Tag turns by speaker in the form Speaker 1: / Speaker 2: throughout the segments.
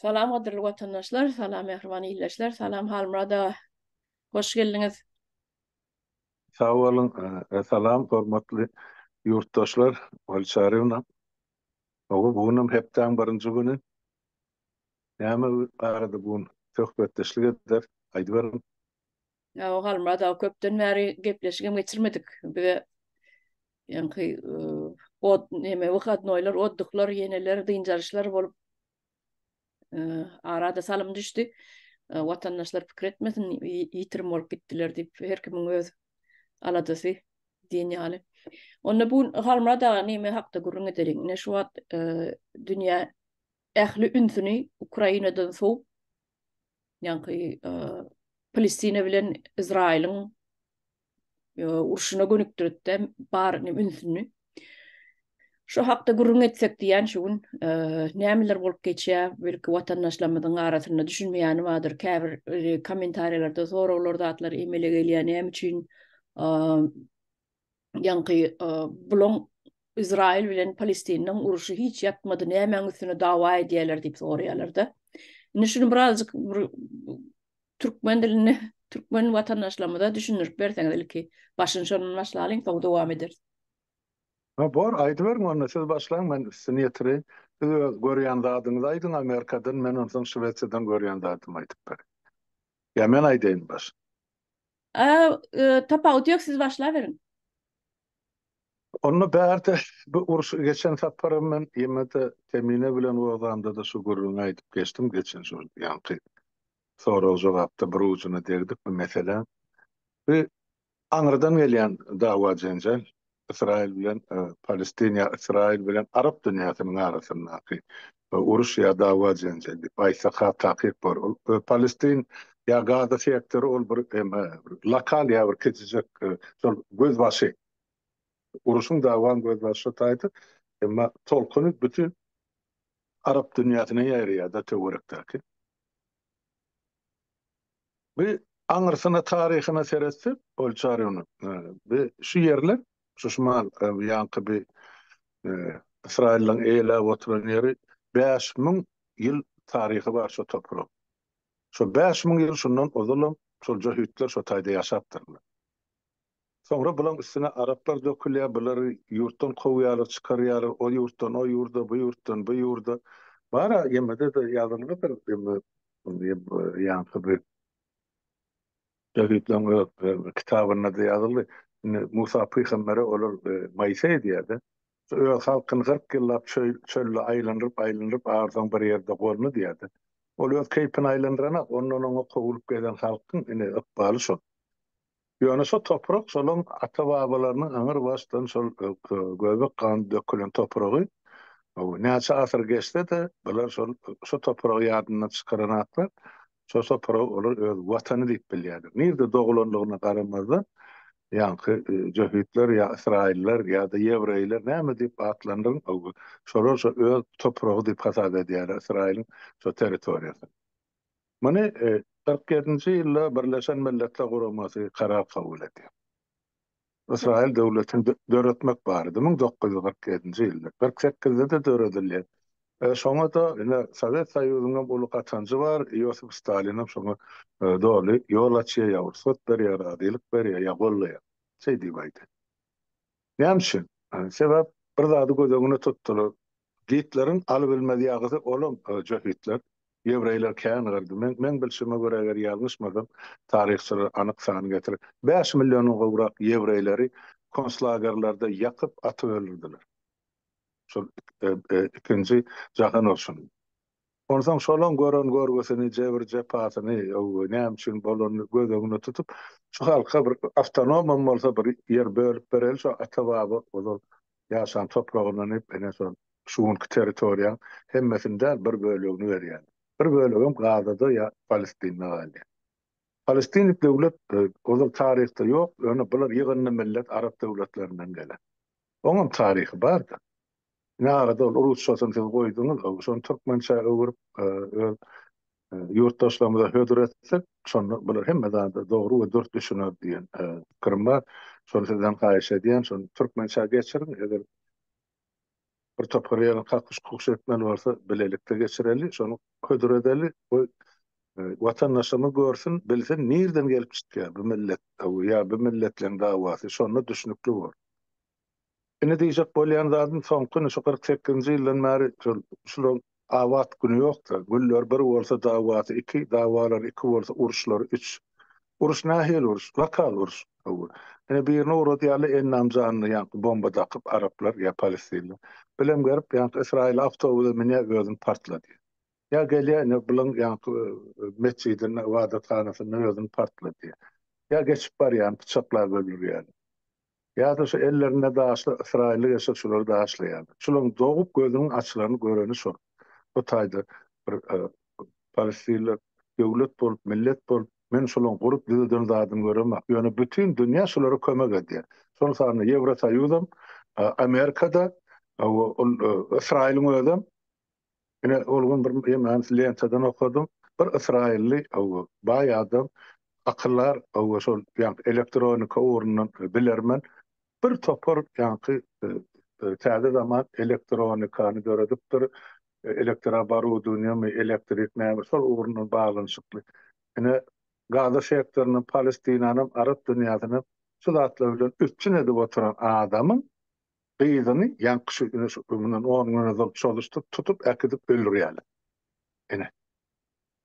Speaker 1: Salam gadyrly watandaşlar, salam mähriban ildeşler, salam Halmyrat aga. Hoş geldiňiz.
Speaker 2: Sag boluň. Salam hormatly ýurtdaşlar, Gülçaryna. Hawa, bu günem hepdäň birinji güni. Näme barada bu gün söhbetdeşlik ederis, aýdyberiň.
Speaker 1: Hawa, Halmyrat aga, köpden bäri gepleşigem geçirmedik. Bize ýaňky ot neme wyhodnoýlar, otduklar, ýeneler, dynç alyşlar bolup arada salym düşdi. Watandaşlar pikir etmesin, ýitirim bolup gitdiler diýip, her kimiň öz aladasy diýen ýaly. Onda bu gün Halmyrat aga neme hakda gürrüň edeliň. Ine şu wagt dünýä ähli ünsüni Ukrainadan sowup, ýaňky Palestina bilen Izraýylyň urşuna gönükdiripdi baryny ünsüni. Şu hakda gürrüň etsek diýýän şu gün nämeler bolup geçýär, belki watandaşlarymyzyň arasynda düşünmeýäni bardyr, käbir kommentariýalarda soraglar zatlar emele gelýär, näme üçin ýaňky bulaň Izraýyl bilen Palestinanyň urşy hiç ýatmady, nämäň üstüne dawa edýärler diýip soraýarlar-da. Indi şuny birazjyk bir türkmen dilinde türkmen watandaşlarymyza düşündirip berseňiz ilki başyny şondan başlalyň, soň dowam ederis.
Speaker 2: Ha bor, aýdyberiň onda, siz başlaň, men üstüni ýetireýin. Siz öz görýän zadyňyzy aýdyň Amerikadan, men onsoň Şwesiýadan görýän zadymy aýdyp bereýin. Ýa men aýdaýyn başyny.
Speaker 1: A, tapawudy ýok, siz başlaberiň.
Speaker 2: Onda bärde bu uruş geçen saparam men ýemede Kemine bilen gozgamda-da şu gürrüňi aýdyp geçdim, geçen şol ýaňky sorag-jogapda bir ujuna degdik bu meseläň. Bu aňyrdan gelýän dawa-jenjel, Ysraýyl bilen Palestin ýa Ysraýyl bilen arap dünýäsiniň arasyndaky uruş ýa dawa-jenjel diýip aýtsak has takyk bolar. Ol Palestin ýa Gaza sektory ol bir lokal ýa bir kiçijek şol gözbaşy. Uruşyň dawaň gözbaşy şo taýda. Emma tolkuny bütin arap dünýäsine ýaýraýar-da töwerekdäki. Bu aňyrsyna taryhyna seretsek, Olçaryny, bu şu ýerler, şu şumal ýaňky bi Ysraýyllaryň eýeläp oturan ýeri 5000 ýyl taryhy bar şo topragyň. Şo 5000 ýyl şundan ozalam şol jöhitler şo taýda ýaşapdyrlar. Soňra bulaň üstüne araplar dökülýär, bulary ýurtdan kowýarlar, çykarýarlar, o ýurtdan o ýurda, bu ýurtdan bu ýurda. Bar-a, ýemede-de ýazylgydyr, ýeme ýaňky bir jöhitleriň öz kitabynda-da ýazylgy. Indi Musa pygambere olar Moiseý diýýär-de. Öz halkyny 40 ýyllap çölde aýlandyryp, aýlandyryp, ahyrsoňy bir ýerde gondy diýýär-de. Ol öz keýpini aýlandyranak, ondan oňa kowulyp gezen halkyň ine ykbaly şol. Ýöne şo toprak şolaň ata-babalarynyň aňyr başdan şol göbek gany dökülen topragy näçe asyr geçse-de bular şol şo topragy ýadyndan çykaranaklar. Şo topragy olar öz watany diýip bilýärler. Nirde dogulanlygyna garamazdan ýaňky jöhitler ýa ysraýyllar ýa-da ýewreýler näme diýip atlandyryň şolar şo öz topragy diýip hasap edýärler Ysraýylyň şo territoriýasyny. Muny 47-nji ýylda Birleşen Milletler Guramasy karar kabul edýär. Ysraýyl döwletini döretmek barada 1947-nji ýylda, 48-de-de döredilýär. Şoňa-da ine Sowet Soýuzynyň hem uly gatanjy bar, Iosif Stalin hem şoňa doly ýol açýar, ýa rugsat berýär, razylyk berýär, ýa gollaýar. Şeý diýip aýdýar. Näme üçin? Sebäp bir zady göz öňüne tutdular. Gitleriň alybilmez ýagysy olam jöhitler. Ýewreýler kän gyrdy. Men meň bilşime görä eger ýalňyşmasam, taryhçylar anyk sany getirer. 5 milliondan gowrak ýewreýleri konslagerlerde ýakyp, atyp öldürdiler. Şol ikinji jahan urşunda. Onsoň şolaň gören görgüsini, jebir-jepasyny, näme üçin bolanyny göz öňünde tutup, şu halka bir awtonomam bolsa bir ýer bölüp bereli, şo ata-baba ozal ýaşan topragyndan diýip, ine şol şu günki territoriýaň hemmesini däl, bir bölegini berýärler. Bir bölegem Gazada ýa Palestinde galýar. Palestin diýip döwlet ozal taryhda ýok, ýöne bular ýygyndy millet arap döwletlerinden gelen. Oňam taryhy bar-da. Ine arada ol rusçasyny siz goýduňyz, şony türkmençä öwürip öz ýurtdaşlarymyza hödür etsek, şonda bular hemme zada dogry we dürs düşüner diýen pikirim bar. Şony sizden haýyş edýän, şony türkmençä geçiriň, eger Bir topar ýerine kakyş-kukuş etmeli bolsa bilelikde geçireli, şony hödür edeli we watandaşlarymyz görsün, bilsin nirden gelip çykýar bu millet ýa bu milletleň dawasy, şonda düşnükli bor. Indi diýjek bolýan zadym soňky ine şu 48-nji ýyldan bäri şol şularyň abat güni ýok-da. Güller bir bolsa dawasy iki, dawalary iki bolsa uruşlary üç. Uruş nähili uruş? Lokal uruş. Hawa. Ine birini ugradýarlar ennam janyny ýaňky bomba dakyp araplar ýa palestinler. Bilem gerip ýaňky ysraýyl awtobusa münýär özüni partladýar. Ýa gelýär ine bulaň ýaňky metjidinde ybadathanasynda özüni partladýar. Ýa geçip barýany pyçaklap öldürýärler. Ýa-da şu ellerinde daşly ysraýylly gelse şulary daşlaýarlar. Şularyň dogup gözüniň açylanyny göreni şol. Bu taýda bir palestinler döwlet bolup, millet bolup, men şularyň gurup düzeden zadyny göremok. Ýöne bütin dünýä şulara kömek edýär. Şol sanda Ýewrosoýuzam, Amerika-da, ol Ysraýylyň özem Ine, ol gün bir ýemän lentadan okadym. Bir ysraýylly, hawa, baý adam, akyldar, hawa, şol ýaňky elektronika ugrundan bilermen. Bir topar ýaňky täze zaman elektronikany döredipdir. Elektroaborudowaniýamy, elektrik näme, şol ugrundan baglanyşykly. Ine, Gaza sektorynam, Palestinanam, arap dünýäsinem şu zatlar bilen üpjün edip oturan adamyň Gyzyny ýaňky şu ine şu mundan on gün ozal çozuşdyp tutup äkidip öldürýärler. Ine.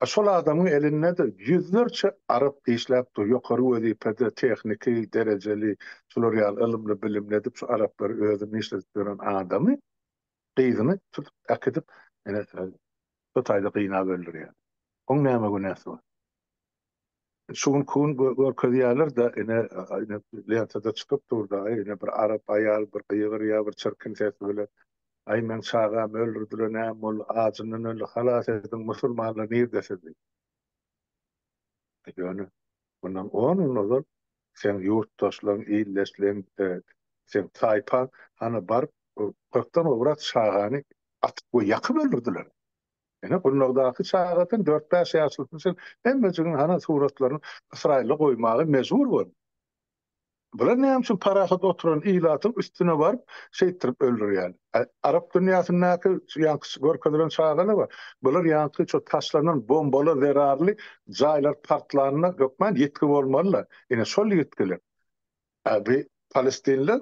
Speaker 2: A şol adamyň elinde-de ýüzlerçe arap işläp dur, ýokary wezipede, tehniki derejeli, şular ýaly ylymly, bilimli edip şu araplary özünde işledip ýören adamy gyzyny tutup äkidip ine şu taýda gynap öldürýärler. Oň näme günäsi bar? Şu günki gün görkezýärler-de, ine, ine lentada çykyp dur-da, ine bir arap aýal bir gygyrýar bir çirkin ses bilen, Aý, meň çagamy öldürdiler, näme boldy, ajyndan öldi, halas ediň, musulmanlar nirdesiz diýip. Ýöne mundan on gün ozal seň ýurtdaşlaryň, ildeşleň, seň taýpaň hany baryp, kyrkdan gowrak çagany atyp we ýakyp öldürdiler. Ine, gundagdaky çagadan dört-bäş ýaşlysyna çenli hemmejigiň hana suratlaryny Ysraýylda goýmaga mejbur boldy. Bular näme üçin parahat oturan ilatyň üstüne baryp, şeýtdirip öldürýärler? Arap dünýäsindäki ýaňky görkezilen çagalar bar. Bular ýaňky şo taşlanan bombalar zerarly jaýlar partlanda hökman ýitgi bolmaly-da. Ine, şol ýitgiler. Bi palestinler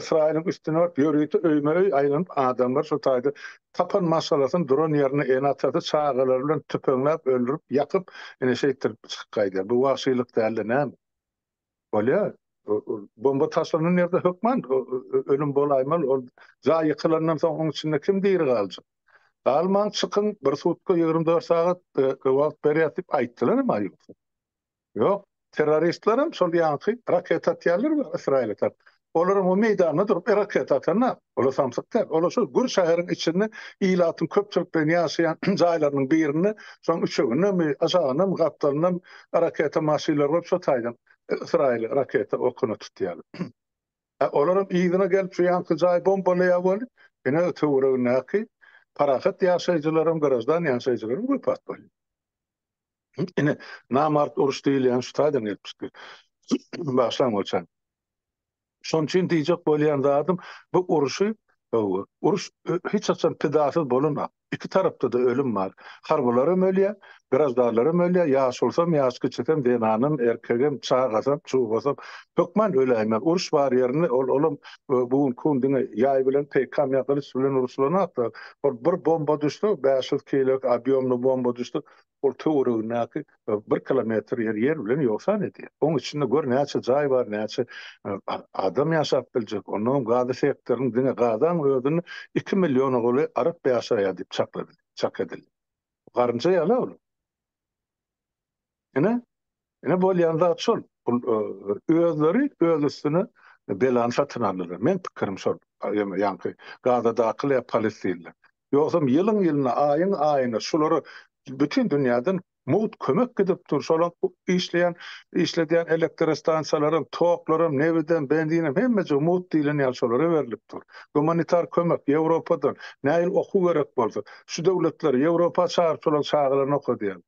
Speaker 2: Ysraýylyň üstüne baryp ýörite öýme-öý aýlanyp adamlar şo taýda tapan maşgalasyny duran ýerinde ene-atasy çagalary bilen tüpeňläp öldürip ýakyp ine şeýtdirip çykyp gaýdýar. Bu wagşylyk dälde näme? Bolýa bomba taşlanan ýerde hökman ölüm bolaýmaly ol jaý ýykylandan soň oň içinde kim diri galjak? Galmaň çykyň bir sutka 24 sagat wagt berýäs diýip aýtdylar hem ýogsa. Ýok, terroristlerem şol ýaňky raketa atýarlar we Ysraýyla tarap. Olaram o meýdanda durup raketa atanda, olar samsyk däl. Olar şol gür şäheriň içinde ilatyň köpçülikleýin ýaşaýan jaýlarynyň birinde, şoň üçegindemi, aşagyndamy, gapdalyndamy raketa maşynlary goýup şo taýdan Ysraýyly raketa okuna tutýarlar. Hä, olaram yzyna gelip şu ýaňky jaýy bombalaýar weli, ine töweregindäki parahat ýaşaýjylaram, graždan ýaşaýjylaram wepat bolýar. Ine, namart uruş diýilýän şu taýdan gelip çykdy. Bagyşlaň bolçan. Şonuň üçin diýjek bolýan zadym, bu urşy, uruş hiç haçan pidasyz bolanok. Iki tarapda-da ölüm bar. Harbylar hem ölýär, graždanlar hem ölýär, ýaşulusam, ýaş kiçisem, zenanam, erkegem, çagasam, çugasam hökman öläýmeli. Uruş bar ýerinde ol olam bu günki gün diňe ýaý bilen, peýkam ýa gylyç bilen uruşylanok-da. Ol bir bomba düşse, 500 kilok obýomly bomba düşse, Ol töweregindäki bir kilometr ýeri ýer bilen ýogsan edýär. Oň içinde gör näçe jaý bar, näçe adam ýaşap biljek. Onnoňam Gaza sektorynyň diňe Gazaň özünde iki milliona golaý arap ýaşaýar diýip çakladylýar, çak edilýär. Garynja ýaly-a olar. Ine, ine bolýan zat şol. Ol özleri öz üstüne belany satyn aldylar. Meň pikirim şol. Ýaňky Gazadakylar ýa palestinler. Ýogsam ýylyň-ýylyna, aýyň-aýyna şulara bütin dünýäden mugt kömek gidip dur. Şolaň işleýän, işledýän elektrostansiýalaram, toklaram, nebidem, benzinem hemmejigi mugt diýlen ýaly şolara berlip dur. Gumanitar kömek Ýewropadan, nähili okuw gerek bolsa, şu döwletler Ýewropa çagyryp şolaň çagalaryny okadýar.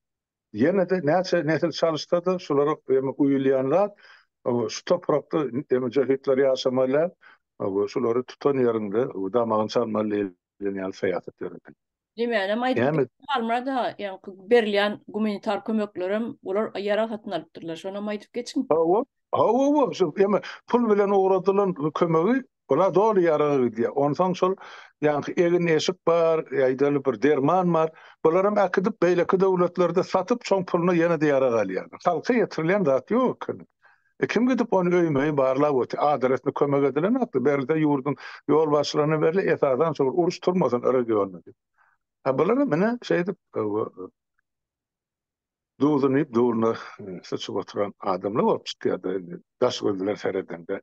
Speaker 2: Ýene-de näçe nesil çalyşsa-da şulara eme uýulýan zat, şu toprakda eme jöhitler ýaşamaly däl. Şulary tutan ýeriňde damagyny çalmaly diýlen ýaly syýasat ýöredildi.
Speaker 1: Diýmänem aýdyp Halmyrat aga, ýaňky berilýän gumanitar kömeklerem olar ýarag satyn alypdyrlar. Şonam aýdyp geçiň.
Speaker 2: Hawa, hawa, hawa, şu eme pul bilen ugradylan kömegi olar doly ýaraga gidýär. Onsoň şol ýaňky egin-eşik bar, aýdaly bir derman bar, bularam äkidip beýleki döwletlerde satyp, şoň puluna ýene-de ýarag alýarlar. Halka ýetirilýän zat ýok ekeni. E kim gidip ony öýme-öý barlap otyr? Adresine kömek edilenokdy, berilse ýurduň ýolbaşçylaryna berilýär, esasan şol uruş turmasyn regionda diýip. A bularam ine şeýdip duzuny iýip duluna syçyp oturan adamlar bolup çykýar-da indi daş göz bilen seredeňde.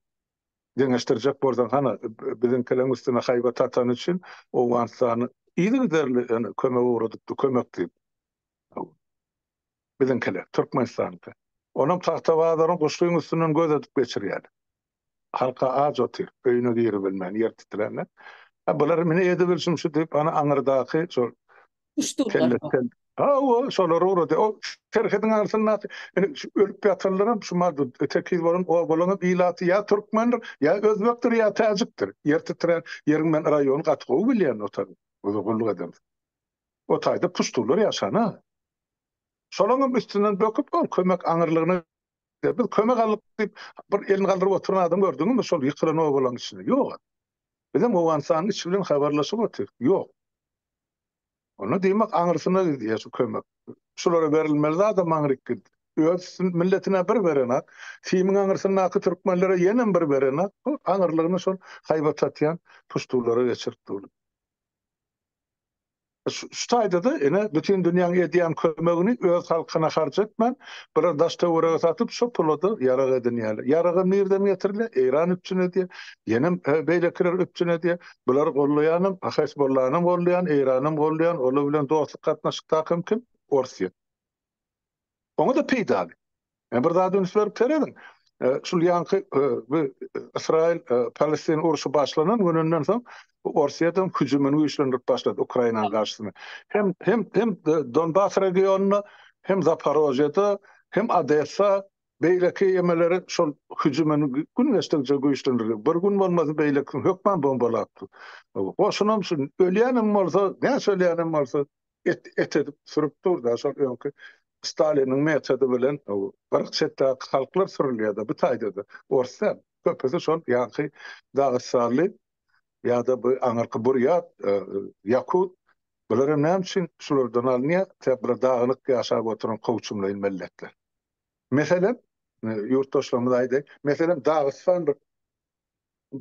Speaker 2: Deňeşdirjek bolsaň hany biziňkileriň üstüne haýbat atany üçin Owganystany yzygiderli kömek ugradypdy kömek diýip. Biziňkiler, Türkmenistanky. Onam Tagtabazaryň guşlyň üstünden göz edip geçirýärler. Halka aç otyr, öýüne giribilmän, ýer titrände. Ha, bular mine edibilşim şu diýip, ana aňyrdaky şol
Speaker 1: Puştunlar.
Speaker 2: Hawa, şolary ugrady. O serhediň aňyrsyndaky, ine, şu ölüp ýatanlaram şu madda tekiz bolan obalaryň ilaty ýa türkmendir, ýa özbekdir, ýa täjikdir. Ýer titrän ýeriň men raýony gaty gowy bilýän o taýy. Uzak gulluk edemsoň. O taýda puştunlar ýaşan-a. Şolaňam üstünden böküp ol kömek aňyrlygyna biz kömek aldyk diýip bir elini galdyryp oturan adam gördüňizmi şol ýykylan obalaryň içinde? Ýok. Bizem Owganystanyň içi bilen habarlaşyp otyrys. Ýok. Onda diýmek aňyrsyna gidýär şu kömek. Şulara berilmeli zadam aňryk giddi. Öz milletine bir berenak, simiň aňyrsyndaky türkmenlere ýenem bir berenak, aňyrlygyny şol haýbat atýan puştulara geçirip durlar. Şu taýda-da ine bütin dünýäň edýän kömegini öz halkyna harç etmän, bular daş-töwerege satyp, şo pula-da ýarag edinýärler. Ýaragam nirden getirilýär? Eýran üpjün edýär. Ýenem beýlekiler üpjün edýär. Bulary gollaýanam, Hezbollanam gollaýan, Eýranam gollaýan, olar bilen dostluk gatnaşykdakam kim? Orsýet. Oňa-da peýdaly. Ýa bir zada üns berip serediň. Şul ýaňky bu Ysraýyl Palestin urşy başlanan gününden soň Orsýet hem hüjümini güýçlendirip başlady Ukrainanyň garşysyna. Hem hem hem Donbas regionynda, hem Zaporožýede, hem Odessa beýleki emeleri şol hüjümini gün geçdigiçe güýçlendirdi. Bir gün bolmasa beýlekisini hökman bombalap dur. Goşunam şu ölýänem bolsa, näçe ölýänem bolsa et et edip sürüp dur-da, şol öňki Staliniň metody bilen gyryk çetdäki halklar sürülýär-de, bu taýda-da ors däl. Köpüsi şol ýaňky dagystanly ýa-da bu aňyrky burýat, ýakut, bular hem näme üçin şulardan alynýar? Sebäp bular dagynyk ýaşap oturan kowçumlaýyn milletler. Meselem, ýurtdaşlarymyza aýdaýyn, meselem, Dagystan bir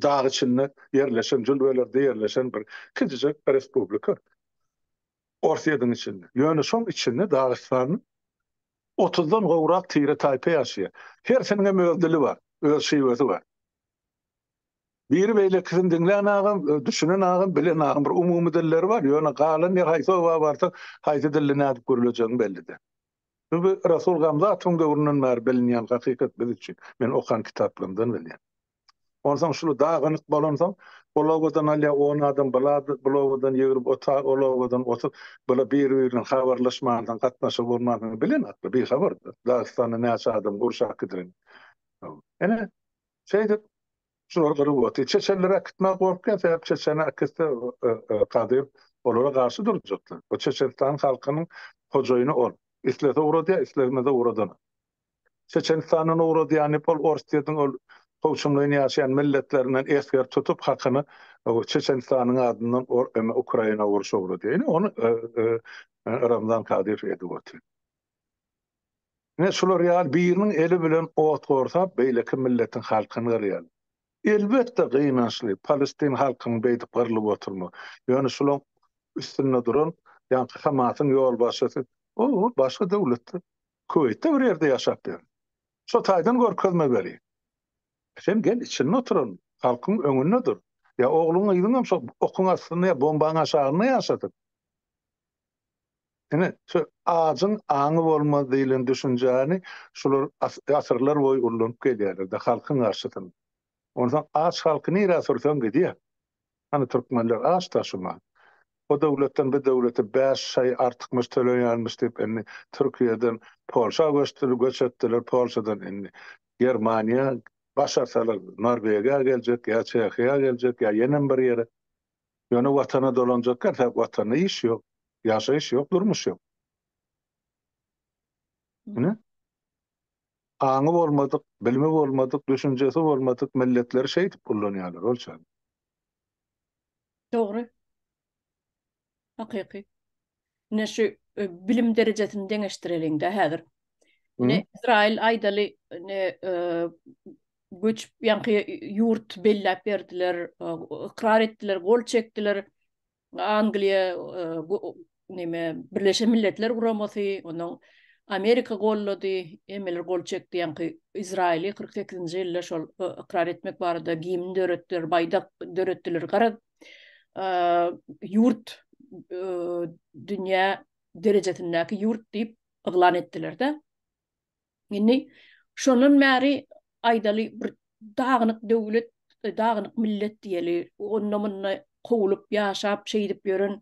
Speaker 2: dag içinde ýerleşen, jülgelerde ýerleşen bir kiçijek respublika. Orsýetiň içinde. Ýöne şoň içinde Dagystanda otuzdan gowrak tire-taýpa ýaşaýar. Hersiniň hem öz dili bar, öz şiwesi bar. Biri beýlekisini diňlän agam, düşünen agam, bilen agam bir umumy dilleri bar. Ýöne galan ýer haýsy oba barsaň, haýsy dilde nädip gürlejegiň belli däl. Bu Rasul Gamzatowyň döwründen bäri bilinýän hakykat biz üçin. Men okan kitaplarymdan bilýän. Onsoň şuly dagynyk bolansoň, ol obadan alýar on adam, bul obadan 20, ol obadan 30, bular bir-birine habarlaşmansoň, gatnaşygy bolmansoň bilenoklar, bihabar. Dagystanda näçe adam gurşap gidilen. Ine, şeýdip, şular gyryp otyr. Çeçenleri äkitmäge gorkýar, sebäp çeçeni äkitse Kadyrow olara garşy durjaklar. O Çeçenistanyň halkynyň hojaýyny ol. Islese ugradýar, islemese ugradanok. Çeçenistandan ugradýan diýip ol Orsýetiň ol kowçumlaýyn ýaşaýan milletlerinden esger tutup hakyny Çeçenistanyň adyndan Ukraina urşa ugradýar. Ine ony Ramzan Kadyrow edip otyr. Ine şular ýaly biriniň eli bilen ot gorsap beýleki milletiň halkyny gyrýarlar. Elbetde gynançly Palestin halkynyň beýdip gyrlyp oturmagy. Ýöne şulaň üstünde duran ýaňky Hamasyň ýolbaşçysy ol başga döwletde Kuweýtde bir ýerde ýaşap ýör. Şo taýdan görkezme berýär. Sen gel içinde oturan halkyň öňünde dur. Ýa ogluň gyzyňam şo okuň astynda ýa bombaň aşagynda ýaşasyn. Ine, şu ajyň aňy bolmaz diýlen düşünjäni şular asyrlar boýy ullanyp gelýärler-de halkyň garşysyna. Onsoň aç halky nirä sürseň gidýär. Hany türkmenler aç daşyma. O döwletden bu döwlete bäş şaý artykmaç töleýänmiş diýip indi Türkiýeden Polşa göçdüler, göç etdiler, Polşadan indi Germaniýa. Başarsalar Norwegiýa geljek ýa Çehiýa geljek ýa ýenem bir ýere. Ýöne watana dolanjak gelse watanda iş ýok, ýaşaýyş ýok, durmuş ýok. Ine. Aňy bolmadyk, bilimi bolmadyk, düşünjesi bolmadyk milletleri şeýdip ullanýarlar ol çaga.
Speaker 1: Dogry. Hakyky. Ine şu e, bilim derejesini deňeşdireliň-de häzir. Ine Izrail aýdaly ine e, göçüp ýaňky ýurt belläp berdiler, e, ykrar etdiler, gol çekdiler. Angliýa neme Birleşen Milletler Guramasy, ondan Amerika gollady, hemmeler gol çekdi, ýaňky Izraili 48-nji ýylda şol ykrar etmek barada gimn döretdiler, baýdak döretdiler. Garaz, ýurt dünýä derejesindäki ýurt diýip yglan etdiler-de. Indi şondan bäri aýdaly bir dagynyk döwlet, dagynyk millet diýeli, onda-munda kowulyp ýaşap şeýdip ýören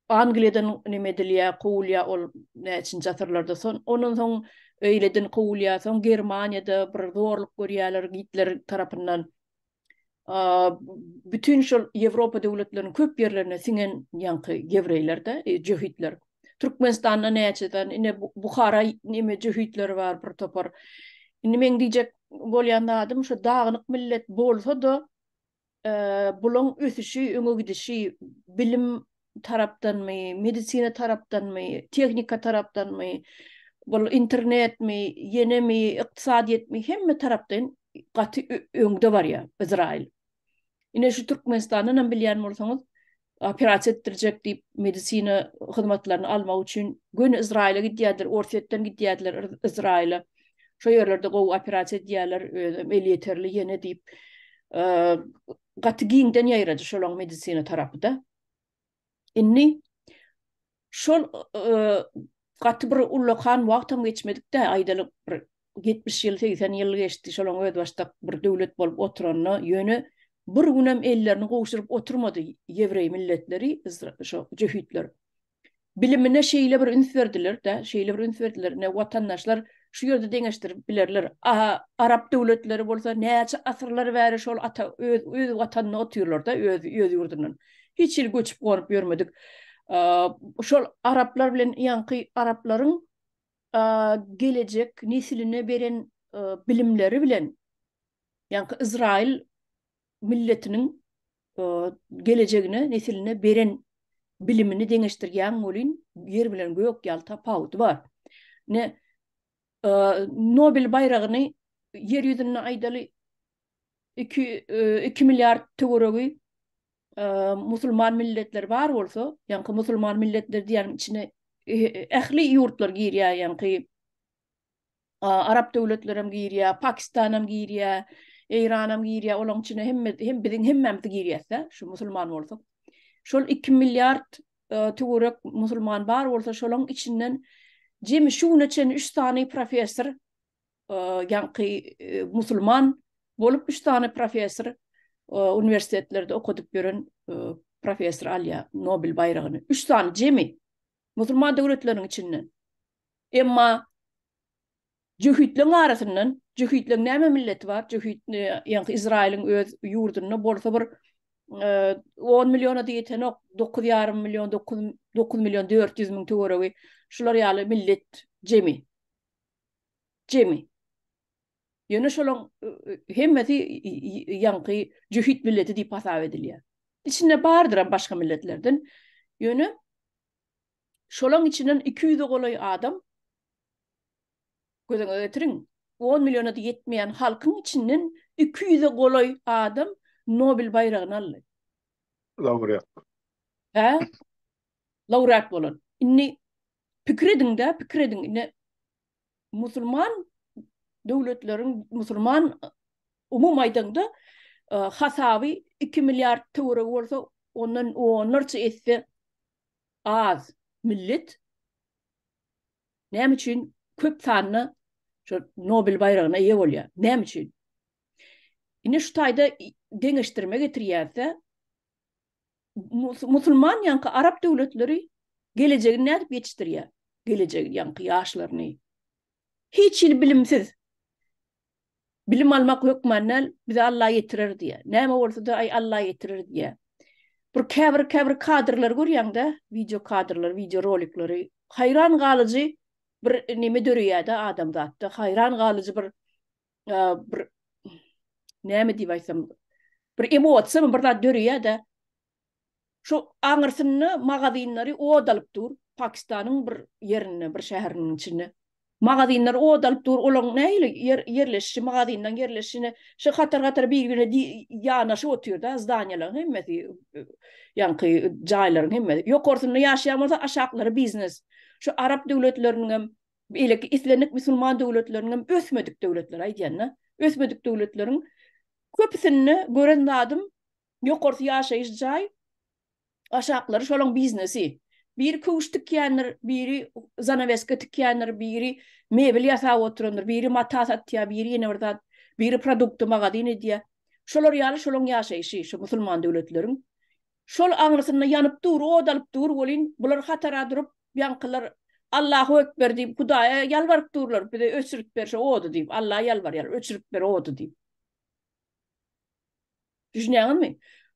Speaker 1: Angliýadan neme edilýär, kowulýar ol näçinji asyrlarda. Son, ondan soň öýleden kowulýar, soň Germaniýada bir zorluk görýärler Gitler tarapyndan. Bütin şol Ýewropa döwletleriniň köp ýerlerine siňen ýaňky ýewreýler-de, e, jöhitler. Türkmenistanda näçeden, ine Buhara neme jöhitleri bar bir topar. Indi meň diýjek bolýan zadym şu dagynyk millet bolsa-da, e, bulaň ösüşi, öňe gidişi, bilim tarapdanmy, medisina tarapdanmy, tehnika tarapdanmy, bul internetmi, ýenemi, ykdysadyýetmi, hemme tarapdan gaty öňde barýar Izrail. Ine şu Türkmenistandan hem bilýän bolsaňyz, operasiýa etdirjek diýip medisina hyzmatlaryny almak üçin göni Izraile gidýärler, Orsýetden gidýärler Izraile. Şo ýerlerde gowy operasiýa edýärler, özem elýeterli ýene diýip. Gaty giňden ýaýrady şolaň medisina tarapy-da. Indi şol gaty bir ullakan wagtam geçmedik-de, aýdaly bir 70 ýyl, 80 ýyl geçdi şolaň özbaşdak bir döwlet bolup oturanyna, ýöne bir günem ellerini gowşuryp oturmady ýewreý milletleri, şo jöhitler. Bilimine şeýle bir üns berdiler-de, şeýle bir üns berdiler, ine, watandaşlar şu ýerde deňeşdirip bilerler. A arap döwletleri bolsa näçe asyrlar bäri şol ata öz öz watanynda otyrlar-da, öz öz ýurdundan. Hiç hili göçüp-gonup ýörmedik. Şol araplar bilen ýaňky araplaryň gelejek nesiline beren bilimleri bilen ýaňky Izraýyl milletiniň gelejegine, nesiline beren bilimini deňeşdirýäň welin, ýer bilen gök ýaly tapawudy bar. Ne Nobel baýragyny ýer ýüzünde aýdaly 2 2 milliard töweregi musulman milletler bar bolsa, ýaňky musulman milletler diýýäniň içine ähli ýurtlar girýär, ýaňky Arap döwletlerem girýär, Pakistanam girýär, Eýranam girýär, olaryň içine hemme hem biziň hemmämiz girýäs-de, şu musulman bolsak. Şol 2 milliard e, töwerek musulman bar bolsa, şolaryň içinden jemi şu güne çenli 3 sany professor e, ýaňky e, musulman bolup 3 sany professor uniwersitetlerde okadyp ýören professor alýar Nobel baýragyny. 3 sany jemi musulman döwletleriniň içinden. Emma jöhitleň arasyndan, jöhitleň näme milleti bar? Jöhit, ýaňky Izraýylyň öz ýurdunda bolsa bir 10 milliona-da ýetenok, 9,5 million, 9, 9 million 400 müň töweregi şular ýaly millet jemi. Jemi. Ýöne şolaň hemmesi ýaňky jöhit milleti diýip hasap edilýär. Içinde bardyram başga milletlerden. Ýöne Şolaň içinden 200-e golaý adam, göz öňüňize getiriň, on milliona-da ýetmeýän halkyň içinden 200-e golaý adam Nobel baýragyny aldy.
Speaker 2: Laureat.
Speaker 1: Hä? Laureat bolan. Indi pikir ediň-de, pikir ediň. Indi musulman döwletleriň, musulman umumy aýdaňda hasaby 2 milliard töweregi bolsa, ondan onlarça esse az millet näme üçin köp sanda şu Nobel baýragyna eýe bolýar? Näme üçin? Indi şu taýda deňeşdirme getirýärse, musulman ýaňky arap döwletleri gelejegini nädip ýetişdirýär? Gelejegi ýaňky ýaşlaryny. Hiç hili bilimsiz. Bilim almak hökman däl, bize Alla ýetirer diýýär. Näme bolsa-da, aý Alla ýetirer diýýär. Bir käbir käbir kadrlary görýäň-dä, wideo kadrlary, wideo rolikleri. Haýran galyjy bir neme döreýär-de adamzatda. Haýran galyjy bir bir näme diýip aýtsam, bir emosiýamy bir zat döreýär-de. Şu aňyrsynda magazinleri ot alyp dur, Pakistanyň bir ýerinde, bir şäheriniň içinde. Magazinler ot alyp dur, olaryň nähili ýer ýerleşişi, magazinleň ýerleşişine şu hatar-hatar bir-birine ýanaşyp otyr-da, zdaniýalaryň hemmesi, ýaňky jaýlaryň hemmesi. Ýokarsynda ýaşaýan bolsa, aşaklary biznes. Şu arap döwletleriniňem, beýleki islendik musulman döwletleriniňem ösmedik döwletler aýdýan-da, ösmedik döwletleriň köpüsinde gören zadym Ýokarsy ýaşaýyş jaý, aşaklary şolaň biznesi. Biri köwüş tikýändir, biri zanaweska tikýändir, biri mebel ýasap oturandyr, biri mata satýar, biri ýene bir zat, biri produkty magazin edýär. Şolar ýaly şolaň ýaşaýşy, şu musulman döwletleriň. Şol aňrysynda ýanyp dur, ot alyp dur welin, bular hatara durup, ýaňkylar Allahu ekber diýip, Hudaýa ýalbaryp durlar, bize öçürip ber şu ody diýip, Allaha ýalbarýarlar, öçürip ber ody diýip. Düşünýäňizmi?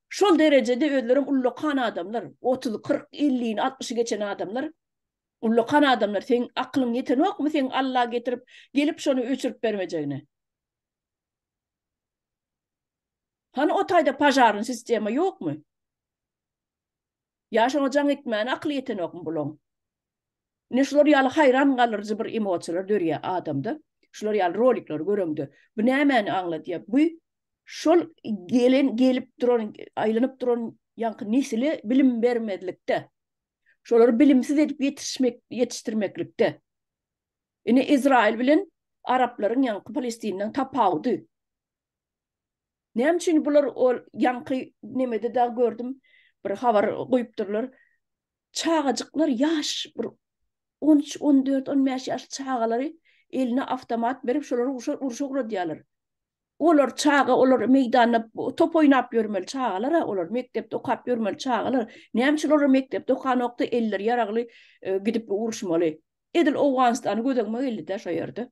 Speaker 1: Şol derejede özlerem ullakan adamlar, 30, 40, 50-ni, 60-y geçen adamlar, ullakan adamlar, seň akylyň ýetenokmy seň Alla getirip, gelip şony öçürip bermejegine? Hany o taýda pažarny sistema ýokmy? Ýa şoňa jaň etmäne akyly ýetenokmy bulaň? Ine şular ýaly haýran galdyryjy bir emosiýalar dörýär adamda. Şular ýaly rolikleri göreňde. Bu nämäni aňladýar? Bu şol gelen gelip duran, aýlanyp duran ýaňky nesile bilim bermezlikde. Şolary bilimsiz edip ýetişmek, ýetişdirmeklikde. Ine Izraýyl bilen araplaryň ýaňky Palestinanyň tapawudy. Näme üçin bular ol ýaňky nemede dagy gördüm bir habar goýupdyrlar. Çagajyklar ýaş bir 13, 14, 15 ýaşly çagalary eline awtomat berip şolary urşa urşa ugradýarlar. Olar çaga olar meýdanda top oýnap ýörmeli çagalar olar mekdepde okap ýörmeli çagalar. Näme üçin olar mekdepde okanokda elleri ýaragly e, gidip uruşmaly? Edil Owganystany göz öňüme geldi-de şo ýerde.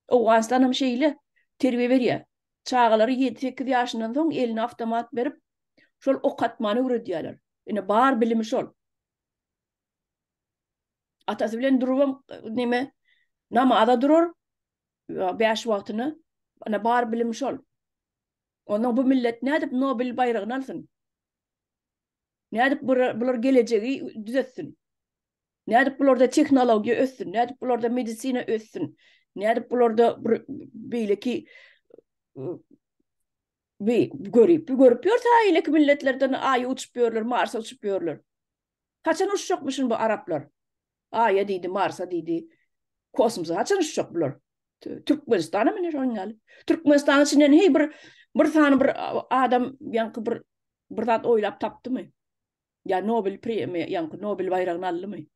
Speaker 1: Owganystan hem şeýle terbiýe berýär. Çagalary ýedi-sekiz ýaşyndan soň eline awtomat berip, şol okatmany öwredýärler. Ine bar bilimi şol. Atasy bilen durubam neme namaza durar bäş wagtyna. Ine bar bilimi şol. Ondan bu millet nädip Nobel baýragyny alsyn? Nädip bular gelejegi düzetsin? Nädip bularda tehnologiýa össün, nädip bularda medisina össün, nädip bularda bir beýleki bir görüp, görüp ýörse beýleki milletlerden Aýa uçup ýörler, Marsa uçup ýörler. Haçan uçjakmyşyn bu araplar? Aýa diýdi, Marsa diýdi, kosmosa haçan uçjak bular? Türkmenistana mine şonuň ýaly. Türkmenistanyň içinden heý bir bir sany bir adam ýaňky bir bir zat oýlap tapdymy? Ýa Nobel premiýa, ýaňky Nobel baýragyny aldymy?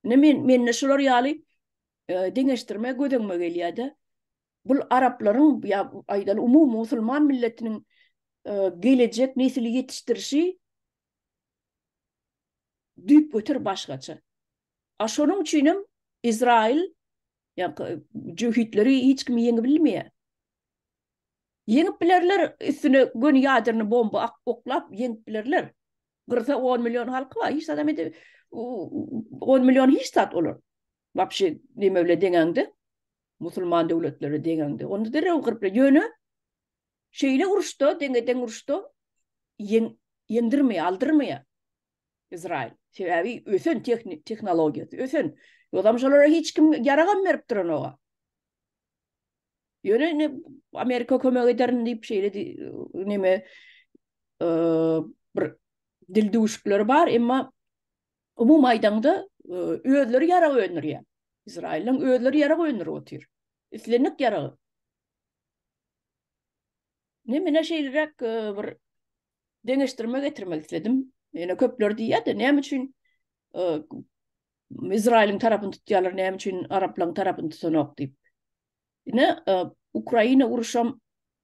Speaker 1: Ine men mende şular ýaly e, deňeşdirme göz öňüme gelýär-de. Bul araplaryň ýa aýdaly umumy musulman milletiniň e, gelejek nesili ýetişdirişi düýpgöter başgaça. A şonuň üçinem Izrail ýa jöhitleri hiç kim ýeňip bilmeýär. Ýeňip bilerler, üstüne göni ýadrny bomba oklap ýeňip bilerler. Gyrsa 10 million halky bar, hiç zadam ede 10 million hiç zat olar. Wapşe neme bile deňäňde, musulman döwletleri deňäňde. Onda derrew gyryp biler. Ýöne şeýle uruşda, deňe-deň uruşda ýeň ýeňdirmeýär, aldyrmaýar Izrail. Sebäbi ösen tehnologiýasy, ösen. Ýogsam şolara hiç kim ýaragam berip duranok. Ýöne indi Amerika kömek ederin diýip şeýle neme bir dil düwüşikleri bar, emma umumy aýdaňda özleri ýarag öndürýär. Izrailiň özleri ýarag öndürip otyr. Islendik ýaragy. Ne mene şeýleräk bir deňeşdirme getirmek isledim. Ýöne köpler diýýär-de, näme üçin Izrailiň tarapyny tutýarlar, näme üçin araplaryň tarapyny tutanok diýip. Ine, Ukraina uruşam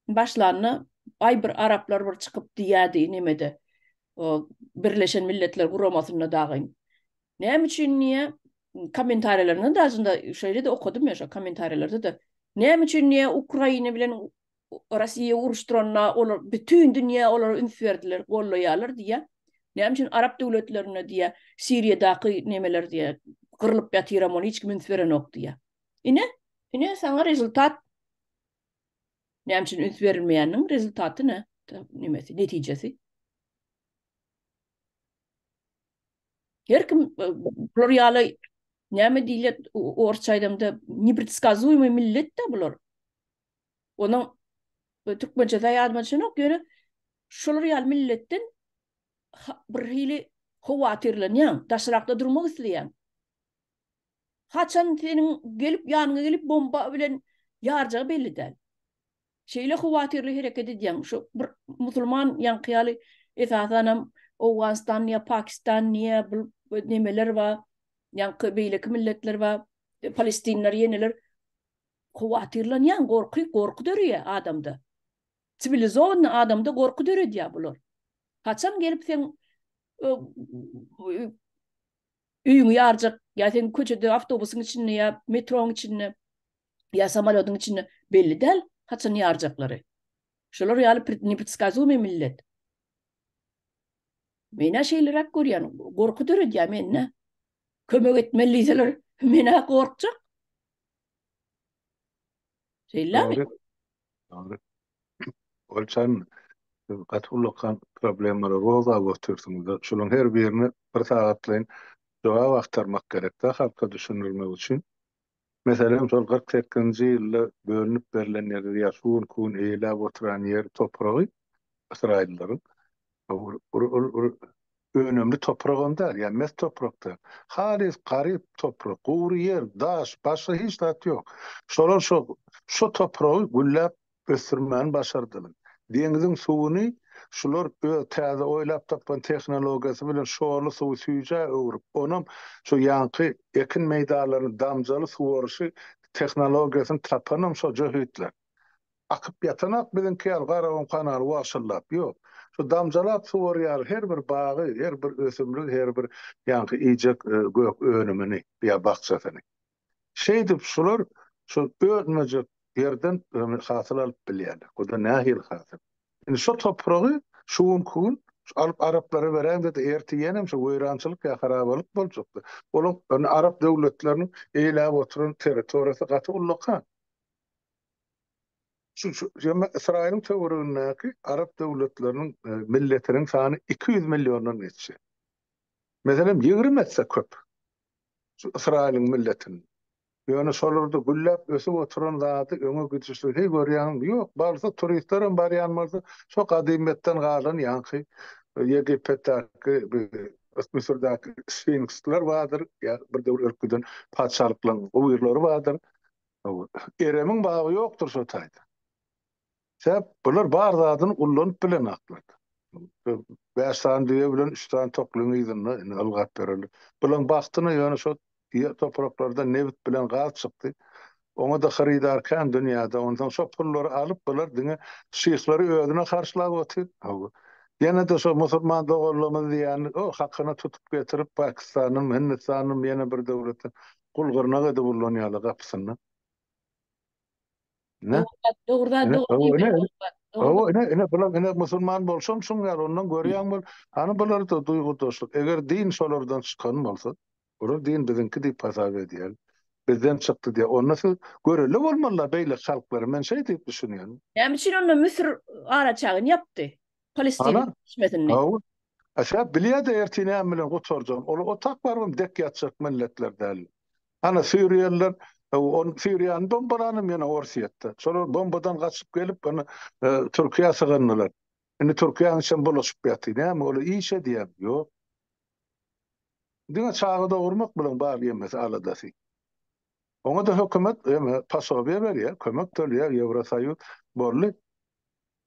Speaker 1: başlanda aý bir araplar bir çykyp diýýärdi nemede, Birleşen Milletler Guramasynda dagyn. Näme üçin diýýär? kommentariýalarynda dažynda şeýle-de okadym men şo kommentariýalarda-da. Näme üçin diýýär Ukraina bilen Russiýa uruşdyranda olar bütin dünýä olara üns berdiler, gollaýarlar diýýär. Näme üçin arap döwletlerinde diýýär, Siriýadaky nemeler diýýär, gyrlyp ýatyram ony hiç kim üns berenok diýýär. Ine, ine saňa rezultat. Näme üçin üns berilmeýäniniň rezultaty ne? Nemesi, netijesi. Her kim e, bular ýaly näme diýilýär orsça aýdamda nepredskazuýemyý millet-de bular. Onuň e, türkmençesi ýadyma düşenok, ýöne şolar ýaly milletden bir hili howatyrlanýaň, daşrakda durmak isleýäň. Haçan seniň gelip ýanyňa gelip bomba bilen ýarjagy belli däl. Şeýle howatyrly hereket edýäň. Şu bir musulman ýaňky ýaly esasanam Owganystan diýä, Pakistan diýä, bu nemeler bar, ýaňky beýleki milletler bar, palestinler ýeneler howatyrlanýaň, gorky, gorky döreýär adamda. Siwilizowanyý adamda gorky döredýär bular. Haçan gelip seň öýüňi ýarjak, ýa sen köçede awtobusyň içinde ýa metroň içinde ýa samolýotyň içinde belli däl haçan ýarjaklary. Şolar ýaly nepredskazuemyý millet. Men-ä şeýleräk görýän, gorky döredýär mende. Kömek etmeli diýseler, men-ä gorkjak. Şeýlemi?
Speaker 2: Dogry. Dogry. Olçan siz gaty ullakan problemalary gozgap otyrsyňyz. Şolaryň her birine bir sagatlaýyn jogap agtarmak gerek-de halka düşündirmek üçin. Meselem, şol 48-nji ýylda bölünip berlen ýeri ýa şu günki gün eýeläp oturan ýeri, topragy ysraýyllaryň ol önümli topragam däl, ýa mes toprak däl. Halys garyp toprak, gury ýer, daş, başga hiç zat ýok. Şolar şo şo topragy gülläp ösdürmäni başardylar. Deňziň suwuny şular öz täze oýlap tapan tehnologiýasy bilen şorly suwy süýjä öwrüp, onam şo ýaňky ekin meýdanlaryny damjaly suwaryşy tehnologiýasyny tapanam şo jöhitler. Akyp ýatanak biziňki ýaly Garagum kanaly wagşyllap, ýok. Şu damjalap suwarýar her bir bagy, her bir ösümligi, her bir ýaňky iýjek gök önümini ýa bakjasyny. Şeýdip şular şu önmejek ýerden hasyl alyp bilýärler. O-da nähili hasyl? Indi şo topragy şu günki gün alyp araplara beräýmde-de ertir ýenem şo weýrançylyk ýa harabalyk boljakdy. Olaň arap döwletleriniň eýläp oturan territoriýasy gaty ullakan. Şu şu Ysraýylyň töweregindäki arap döwletleriniň e, milletiniň sany 200 milliondan geçýär. Meselem, 20 etse köp. Şu Ysraýylyň milletiniň. Ýöne şolarda gülläp ösüp oturan zady öňe gidişli heý görýäňmi? Ýok, barsa turistler hem barýan bolsa, şo gadymyýetden galan ýaňky Ýegipetdäki, Müsürdäki sfinksler bardyr, ýa bir döwür ölüp giden patyşalyklaryň guwyrlary bardyr. Eremiň bagy ýokdur şo taýda. Sebäp bular bar zadyny ullanyp bilenaklar. Bäş sany düýe bilen üç sany toklyň yzynda indi ylgap ýörerler. Bulaň bagtyna ýöne şo ýer topraklardan nebit bilen gaz çykdy. Oňa-da hyrydar kän dünýäde. Onsoň şo pullary alyp bular diňe şyhlary özüne harçlap otyr. Hawa. Ýene-de şo musulman doganlarymyz diýýäni o hakyna tutup getirip Pakistandan, Hindistandan ýene bir döwletden Gul gyrnak edip ullanýarlar gapysynda. Ne?
Speaker 1: Dogry zat, dogry
Speaker 2: diýmek. Hawa, ine, ine, bular ine musulman bolsam şuň ýaly, ondan görýäň bol. Hany bularda duýgudaşlyk. Eger din şolardan çykan bolsa, olar din biziňki diýip hasap edýär. Bizden çykdy diýýär. Onda siz görelde bolmalylar beýleki halklara. Men şeý diýip düşünýän.
Speaker 1: Näme üçin onda Müsür araçägini ýapdy? Palestina
Speaker 2: geçmesin diýip. Hawa. A şä bilýär-de ertir näme bilen gutarjagyny. Olar otak barybam dek ýatjak milletler däl. Ana siriýalylar on Siriýany bombalanam ýene Orsýetde. Şolar bombadan gaçyp gelip ony Türkiýä sygyndylar. Indi Türkiýäniň içem bulaşyp ýatyr. Näme olar iş edýärmi? Ýok. Diňe çaga dogurmak bilen bar ýemesi aladasy. Oňa-da hökümet ýeme posobiýe berýär, kömek töleýär, Ýewrosoýuz boldy.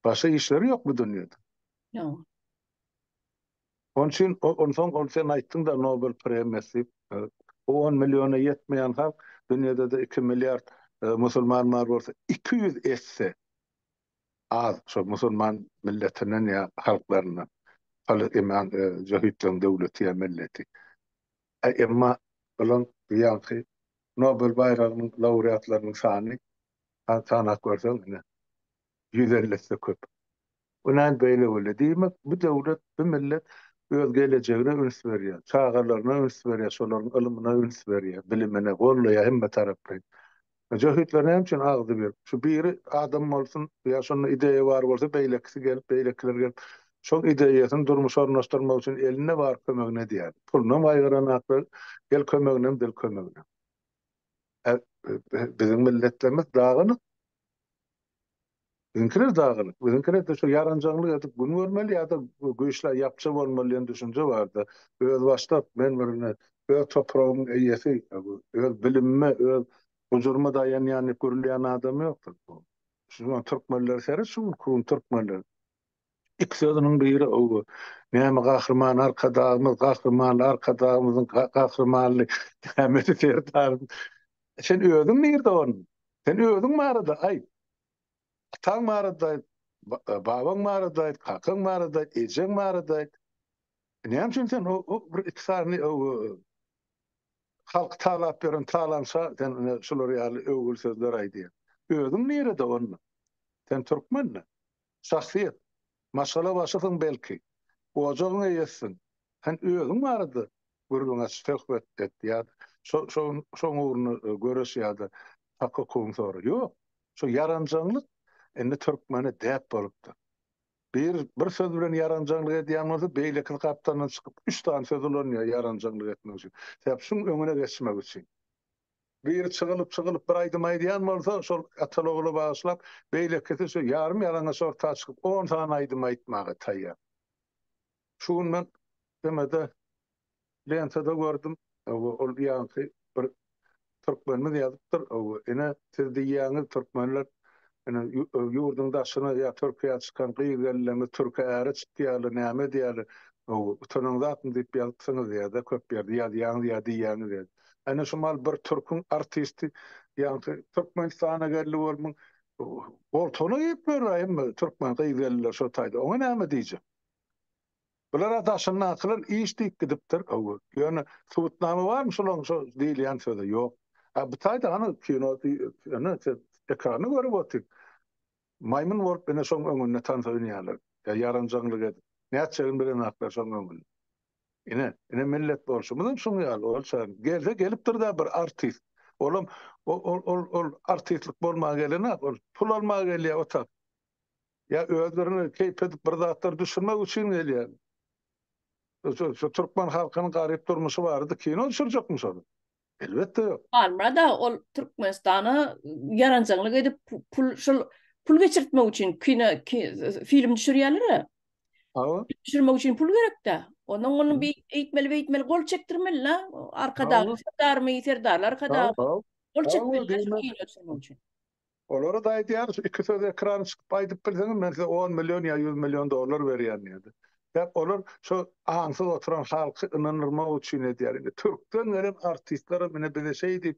Speaker 2: Başga işleri ýok bu dünýede.
Speaker 1: Ýok.
Speaker 2: Onuň üçin onsoň ol sen aýtdyň-da Nobel premiýasy diýip, bu on milliona ýetmeýän halk dünýede-de iki milliard musulman bar bolsa 200 esse az şo musulman milletinden ýa halklaryndan. Iman jöhitleriň döwleti ýa milleti. Emma olaň. Ýaňky Nobel baýragynyň laureatlarynyň sany sanap görseň ine 150 esse köp. Bu näme beýle bolýar? Diýmek, bu döwlet, bu millet öz gelejegine üns berýär, çagalaryna üns berýär, şolaryň ylmyna üns berýär, bilimine gollaýar hemme taraplaýyn. Jöhitler näme üçin agzybir? Şu biri adam bolsun ýa şonda ideýa bar bolsa, beýlekisi gelip, beýlekiler gelip, şol ideýasyny durmuşa ornaşdyrmak üçin elinde bar kömegini edýär. Pulunam gaýgyranaklar, el kömeginem, dil kömeginem. Biziň milletlerimiz dagynyk. Biziňkiler dagynyk. Biziňkiler-de şu ýaranjaňlyk edip gün görmeli ýa-da güýçlä ýapja bolmaly diýen düşünje bardy. Özbaşdak men bir ine öz topragymyň eýesi, öz bilimime, öz gujuryma daýanýan diýip gürleýän adam ýokdur. Şu gün türkmenleri seret şu günki gün türkmenler. Iki sözüniň biri o näme gahryman Arkadagymyz, gahrymanly Arkadagymyzyň gahrymanly nämesi Serdarymyz. Sen özüň nirde onuň? Sen özüň barada aýt. Ataň barada aýt, babaň barada aýt, kakaň barada aýt, ejeň barada aýt. Näme üçin sen o bir iki sany halky talap ýören talaňça sen ine şular ýaly öwgüli sözler aýdýaň. Özüň nirede onda? Sen türkmen-dä. Şahsyýet. Maşgala başysyň belki. Ojagyň eýesisiň. Sen özüň barada gürrüň aç, söhbet et ýa şoň ugrunda göreş ýa-da hak-hukugyňy sora. Ýok. Şu ýaranjaňlyk indi türkmene däp bolupdyr. Bir bir söz bilen ýaranjaňlyk edýän bolsa, beýlekisi gapdalyndan çykyp üç sany söz ulanýar ýaranjaňlyk etmek üçin. Sebäp şuň öňüne geçmek üçin. Biri çygylyp-çygylyp bir aýdym aýdýan bolsa, şol ataly-ogula bagyşlap, beýlekisi şu ýarym-ýalaňaç orta çykyp on sany aýdym aýtmaga taýýar. Şu gün men demede lentada gördüm, ol ýaňky bir türkmenimiz ýazypdyr, ine siz diýýäňiz türkmenler ine ýurduň daşyna ýa Türkiýä çykan gyz-gelinlerimiz türke äre çykýarlar, näme edýärler, utanaňzakmy diýip ýazypsyňyz ýa-da köp ýerde ýazýaňyz ýa diýýäňiz ýa. Ine şu mal bir türküň artisti ýaňky Türkmenistana geldi bolmuň goltugyna girip ýör hemme türkmen gyz-gelinler şo taýda, oňa näme diýjek? Bulara daşyndakylar iş diýip gidipdir. Hawa. Ýöne subutnama barmy şolaryň şo diýilýän söze? Ýok. A bu taýda hany kino ine siz ekranda görüp otyr. Maýmyn bolup ine şoň öňünde tans oýnaýarlar. Ýa ýaranjaňlyk edip. Nätjegini bilenaklar şoň öňünde. Ine, ine millet bolşumyzam şoň ýaly. Ol çaý gelse gelipdir-dä bir artist. Olam ol ol ol artistlik bolmaga gelenok. Ol pul almaga gelýär o tak. Ýa özlerine keýp edip bir zatlar düşürmek üçin gelýär. Şu türkmen halkynyň garyp durmuşy barada kino düşürjekmi şol? Elbetde ýok.
Speaker 1: Halmyrat aga ol Türkmenistana ýaranjaňlyk edip pul şol pul geçirtmek üçin kino film düşürýärler-ä.
Speaker 2: Hawa.
Speaker 1: Düşürmek üçin pul gerek-dä. Ondan ony bir eýtmeli beýtmeli gol çekdirmeli-la. Arkadagly Serdarmy, Serdarly Arkadag. Gol çekmeli kino düşürmek üçin.
Speaker 2: Olara-da aýdýarys, iki söz ekrana çykyp aýdyp bilseňiz, men size on million ýa ýüz million dollar berýän diýdi. Sebäp olar şo aňsyz oturan halky ynandyrmak üçin edýär. Indi türkden gelen artistlerem ine bize şeý diýip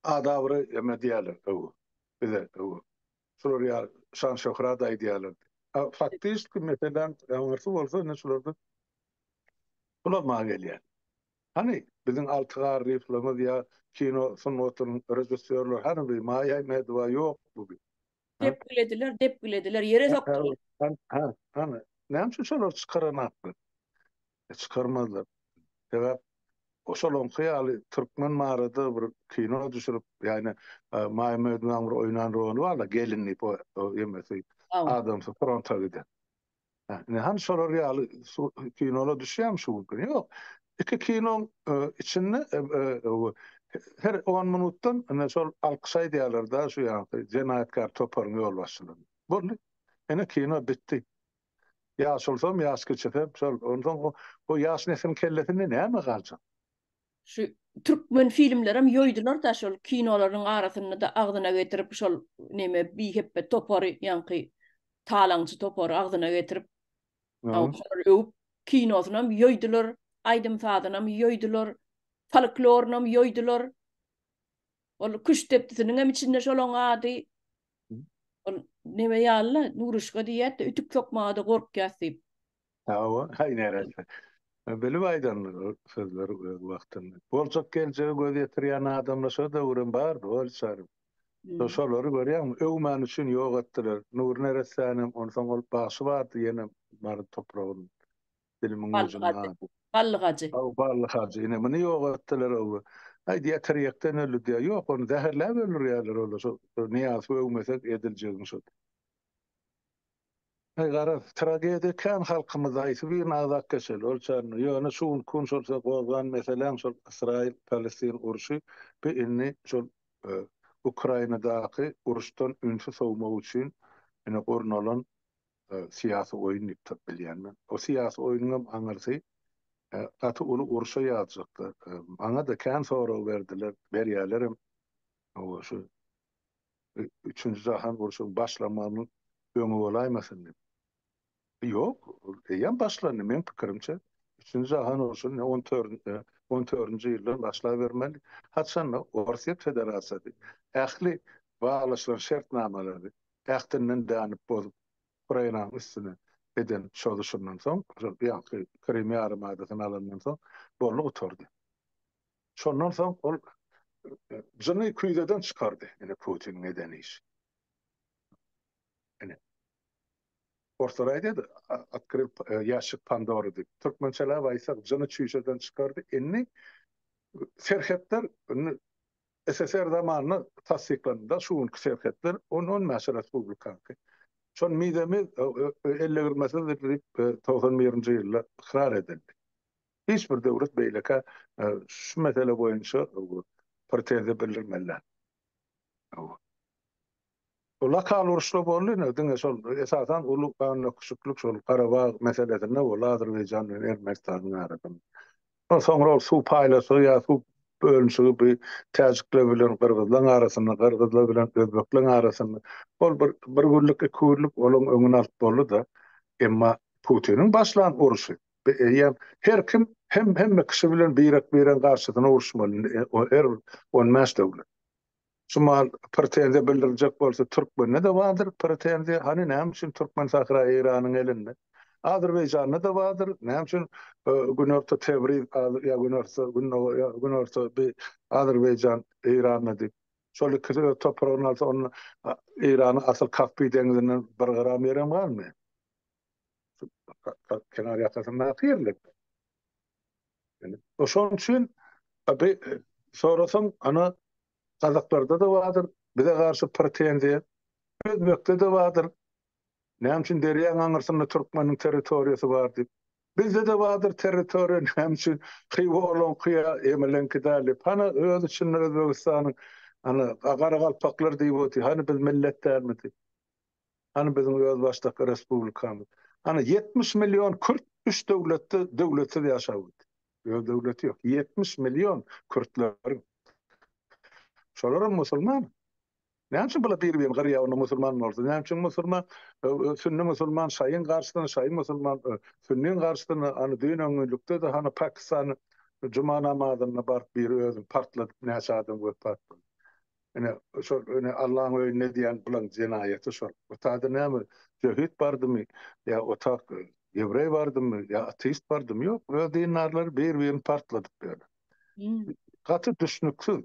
Speaker 2: adabyry eme diýýärler, öw, bize öw. Şular ýaly şan-şöhrat aýdýarlar. A faktiçki meseläň aňyrsy bolsa ine şulardan pul almaga gelýär. Hany, biziň Alty Garryýewlerimiz ýa kino sungatynyň režissýorlary hany bi Maýa Ahmedowa ýok bu bi.
Speaker 1: Depgilediler, depgilediler, ýere sokdular.
Speaker 2: Hany, hany, näme üçin şolary çykaranaklar? E, çykarmazlar. Sebäp şolaňky ýaly türkmen barada bir kino düşürip, ýagny Maýa Ahmedowaň bir oýnan roly bar-da, gelin diýip o emesi, adamsy fronta giden. Ine hany şolar ýaly kinolar düşýärmi şu günki? Ýok. Iki kinoň içinde her on minutdan ine şol alkyş aýdýarlar-da şu ýaňky jenaýatkär toparyň ýolbaşçylary. Boldy. Ine kino bitdi. Ýaşulsam, ýaş kiçisem şol. Onsoň o ýaş nesliň kellesinde näme galjak?
Speaker 1: Şu türkmen filmlerem ýoýdular-da şol kinolaryň arasynda-da agzyna getirip şol neme bihepbe topary ýaňky talaňçy topary agzyna getirip şolary öwüp kinosynam ýoýdular, aýdym-sazynam ýoýdular, folklorynam ýoýdular. Ol küştdepdisiniňem içinde şolaň ady. Ol neme ýaly-la, Nuruşka diýýär-de, ütük sokmaga-da gorkýas diýip.
Speaker 2: Hawa, haý neresse. Bilip aýdandyr ol sözleri öz wagtynda. Boljak geljege göz ýetirýän adamlar şo döwürem bardy, ol çarym. Şolary görýäňmi, öwmäni üçin ýok etdiler. Nury neressänem, onsoň ol bagşy bardy ýene Mary topragynda. Dilimiň ujunda ady.
Speaker 1: Bally hajy.
Speaker 2: Haw, Bally hajy. Ine, muny ýok etdiler ow. Aý, diýýär, tirýekden öldi diýýär. Ýok, ony zäherläp öldürýärler olar. Şo Nyýazowy öwmesek ediljegiň şo. Aý, garaz, tragediýa kän halkymyzda, haýsy birini agzap geçeli, ol çarny. Ýöne şu günki gün şol sen gozgan meseläň şol Ysraýyl-Palestin urşy bi indi şol Ukrainadaky uruşdan ünsi sowmak üçin ine gurnalan syýasy oýun diýip tap bilýän men. O syýasy oýnuňam aňyrsy gaty uly urşa ýazjaklar. Maňa-da kän sorag berdiler, berýärlerem. Hawa, şu Üçünji jahan urşunyň başlanmagynyň öňi bolaýmasyn diýip. Ýok, ol eýýäm başlandy, meň pikirimçe. Üçünji jahan urşuny on on dördünji ýyldan başlabermeli. Haçanda Orsýet Federasiýasy ähli baglaşylan şertnamalary ähtinden dänip bozup, Ukrainanyň üstüne eden çozuşyndan soň, şol ýaňky Krym ýarymadasyny alandan soň boldy gutardy. Şondan soň ol jyny küýzeden çykardy, ine Putiniň eden işi. Ine. Orslar aýdýardy, otkryl ýaşik Pandory diýip. Türkmençeläp aýtsak, jyny çüýşeden çykardy. Indi serhetler indi SSR zamanynda tassyklandy-da şu günki serhetler, on bäş respublikaňky. Şol mizemiz ellegirmesiz diýip 91-nji ýylda ykrar edildi. Hiç bir döwlet beýlekä şu mesele boýunça pretenziýa bildirmeli däl. Bu lokal uruşlar boldy ine diňe şol esasan uly gandöküşiklik şol Garabag meselesinde boldy Azerbaýjan bilen Ermenistanyň arasynda. Soňra ol suw paýlaşygy ýa suw bölünişigi bu täjikler bilen gyrgyzlaryň arasynda, gyrgyzlar bilen özbekleriň arasynda ol bir bir günlük iki günlük olaryň öňüni alyp boldy-da. Emma Putiniň başlan urşy Bu eýýäm her kim hem hemme kişi bilen birek-biregiň garşysyna uruşmaly indi her bir 15 döwlet. Şu mahal pretenziýa bildiriljek bolsa türkmende-de bardyr pretenziýa, hany näme üçin türkmen sahra Eýranyň elinde? Azerbaýjanda-da bardyr, näme üçin günorta Tebriz ýa günorta gündogar ýa günorta bi Azerbaýjan Eýranda diýip. Şol ikisi öz topragyny alsa onda Eýranyň asyl Kaspi deňizinden bir gram ýerem galmaýar. Kenar ýakasyndaky ýerler. Yani, şonuň üçin abi sorasaň ana gazaklarda-da bardyr bize garşy pretenziýa, özbekde-de bardyr. Näme üçin derýaň aňyrsynda türkmeniň territoriýasy bar diýip. Bizde-de bardyr territoriýa, näme üçin Hywa olaňky ýa emeleňki däl diýip. Hany öz içinde Özbegistanyň ana garagalpaklar diýip otyr, hany biz millet dälmi diýip. Hany biziň özbaşdak respublikamyz? Hany 70 million kürt üç döwletde döwletsiz ýaşap otyr. Öz döwleti ýok. 70 million kürtleriň. Şolaram musulman. Näme üçin bular bir-birini gyrýar onda musulman bolsa? Näme üçin musulman sünni musulman şaýyň garşysyna, şaýy musulman sünniň garşysyna, hany düýn öňňünlikde-de hany Pakistanda juma namazynda baryp biri özüni partladyp näçe adam wepat boldy. Ine, şol, ine, Allaň öýünde diýen bulaň jenaýaty şol. O taýda näme, jöhit bardymy, ýa o tak ýewreý bardymy, ýa ateist bardymy, ýok, öz dindarlary bir-birini partladyp ýörler. Gaty düşnüksiz.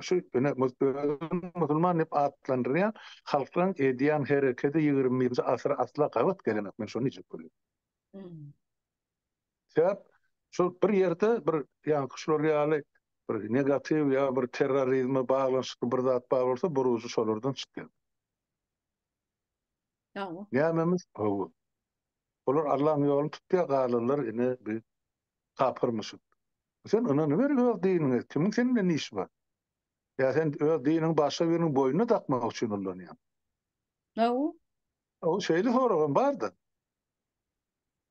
Speaker 2: Şu, ine, özüni musulman diýip atlandyrýan halklaryň edýän herekedi 21-nji asyra asla gabat gelenok, men şony diýjek bolýan. Sebäp şol bir ýerde bir ýaňky şular ýaly bir negatiw ýa bir terrorizme baglanyşykly bir zat bar bolsa burujy şolardan çykýar.
Speaker 1: Hawa.
Speaker 2: Nämemiz? Hawa. Olar Allaň ýoluny tutýar, galanlar ine bir kapyrmyşyp. Sen ynanyber öz diniňe, kimiň seniň bilen işi bar? Ýa sen öz diniňi başga biriniň boýnuna dakmak üçin ullanýaň?
Speaker 1: Hawa.
Speaker 2: Hawa, şeýle soragam bar-da.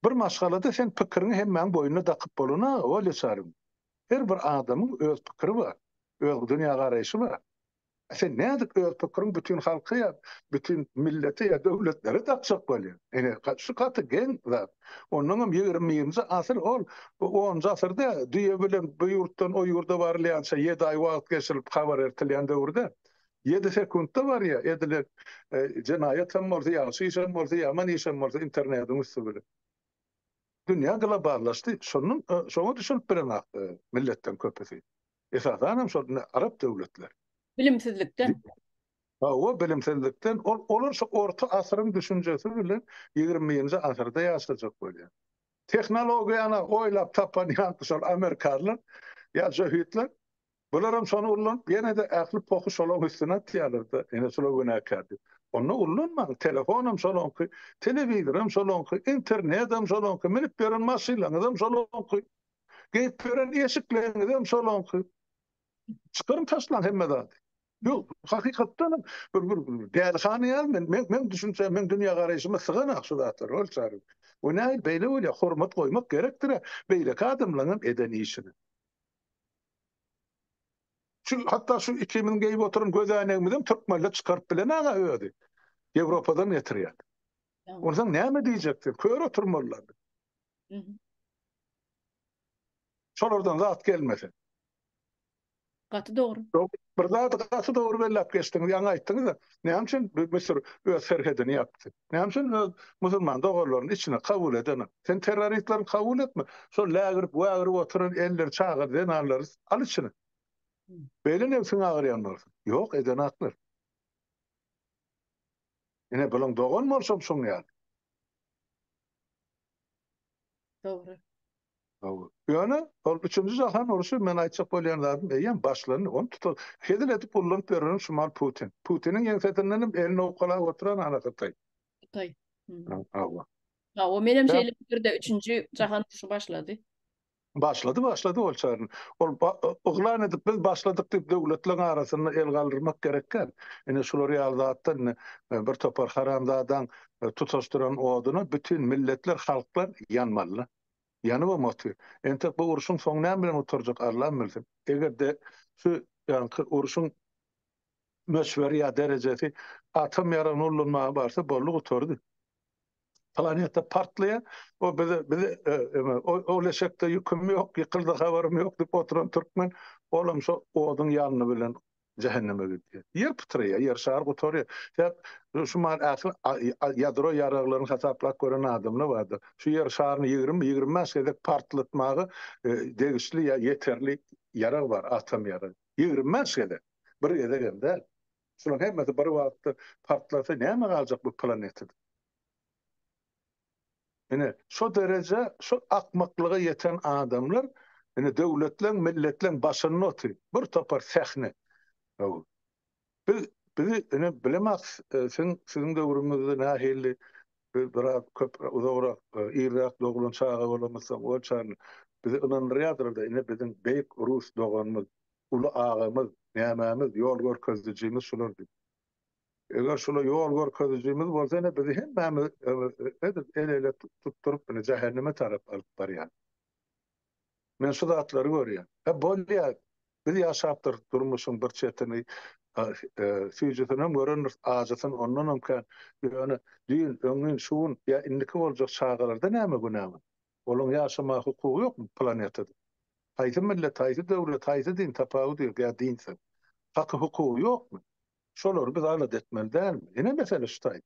Speaker 2: Bir maşgalada sen pikiriňi hemmäň boýnuna dakyp bolana Olýa Çaryň. Her bir adamyň öz pikiri bar. Öz dünýägaraýşy bar. Sen nädip öz pikiriňi bütin halka ýa bütin millete ýa döwletlere dakjak bolýaň? Ine, şu gaty geň zat. Onnoňam 21-nji asyr ol onunjy asyrda düýe bilen bu ýurtdan o ýurda barylýança ýedi aý wagt geçirilip habar eltilýän döwürde ýedi sekuntda barýar edilen jenaýat hem bolsa, ýagşy işem bolsa, ýaman işem bolsa internetiň üsti bilen. Dünýä globallaşdy. Şondan şoňa düşünip bilenok milletleriň köpüsi. Esasan hem şol arap döwletler.
Speaker 1: Bilimsizlikden.
Speaker 2: Hawa, bilimsizlikden. Ol olar şu orta asyryň düşünjesi bilen 21-nji asyrda ýaşajak bolýar. Tehnologiýany oýlap tapan ýaňky şol amerikanlar ýa jöhitler Bularam şony ullanyp ýene-de ähli pohy şolaň üstüne atýarlar-da, ine şular günäkär diýip. Onda ullanmaň, telefonam şolaňky, telewizoram şolaňky, internetem şolaňky, münüp ýören maşynlaňyzam şolaňky, geýip ýören eşikleriňizem şolaňky. Çykaryň taşlaň hemme zady. Ýok, hakykatdanam bir bir dälihana ýaly men men meň düşünjem, meň dünýägaraýşyma syganak şu zatlar, ol çary. O nähili beýle bolýar, hormat goýmak gerekdir-ä beýleki adamlaňam eden işine. Şu hatda şu ikimiziň geýip oturan gözäýnegimizem türkmenler çykaryp bilen-aga özi. Ýewropadan getirýär. Onsoň näme diýjek sen? Kör oturmalylar. Şolardan zat gelmese.
Speaker 1: Gaty dogry.
Speaker 2: Bir zady gaty dogry belläp geçdiňiz, ýaňy aýtdyňyz-a. Näme üçin Müsür öz serhedini ýapdy? Näme üçin öz musulman doganlaryny içine kabul edenok? Sen terroristleri kabul etme. Şol lägirip, wägirip oturan elleri çagaly zenanlary al içine. Beýle nebsiň agyrýan bolsa. Ýok, edenaklar. Ine, bulaň dogan bolşam şoň ýaly.
Speaker 1: Dogry.
Speaker 2: Hawa. Ýöne ol üçünji jahan urşy men aýtjak bolýan zadym eýýäm başlandy. Ony tuta hezil edip ullanyp ýörenem şumal Putin. Putiniň ýeňsesinden hem elini owkalap oturan ana Hytaý.
Speaker 1: Hytaý.
Speaker 2: Hawa.
Speaker 1: Hawa, menem şeýle pikirde üçünji jahan urşy başlady.
Speaker 2: Başlady, başlady ol çaryn. Ol yglan edip biz başladyk diýip döwletleriň arasynda el galdyrmak gerek däl. Ine şular ýaly zatdan ine bir topar haramzadaň tutaşdyran oduna bütin milletler, halklar ýanmaly. Ýanybam otyr. Entek bu urşuň soňy näme bilen gutarjak Allam bilsin. Eger-de şu ýaňky urşuň möçberi ýa derejesi atom ýaragyny ullanmaga barsa boldy gutardy. Planeta partlaýar. O bize bize ol eşekde ýüküm ýok, ýykyldy habarym ýok diýip oturan türkmen olam şo oduň ýalny bilen jähenneme gidýär. Ýer pytraýar, ýer şary gutarýar. Sebäp şu mahal ähli ýadro ýaraglaryny hasaplap gören adamlar bardyr. Şu ýer şaryny 20, 25 gezek partlatmaga degişli ýa ýeterli ýarag bar, atom ýaragy. 25 gezek. Bir gezek hem däl. Şularyň hemmesi bir wagtda partlasa näme galjak bu planetada? Ine, şo dereje, şo akmaklyga ýeten adamlar, ine, döwletleň, milletleň başynda otyr. Bir topar sähne. Hawa. Biz, bizi, ine, bilemok, siziň, siziň döwrüňizde nähili, biz biraz köp, uzagrak, irräk doglan çaga bolamyzsoň, ol çagyny bizi ynandyrýardylar-da, ine, biziň beýik rus doganymyz, uly agamyz, nämämiz, ýol görkezijimiz şular diýip. Eger şular ýol görkezijimiz bolsa ine bizi hemmämiz edil el-ele tutduryp ine jähenneme tarap alyp barýar. Men şu zatlary görýän. Hä bolýar, biz ýaşapdyrys durmuşyň bir çetini, süýjüsinem görendiris, ajysyny ondanam kän. Ýöne düýn, öňňin, şu gün ýa indiki boljak çagalarda näme günä bar? Olaryň ýaşamaga hukugy ýokmy planetada? Haýsy millet, haýsy döwlet, haýsy din tapawudy ýok ýa dinsiz. Haky hukugy ýokmy? Şolary biz alada etmeli dälmi? Ine mesele şu taýda.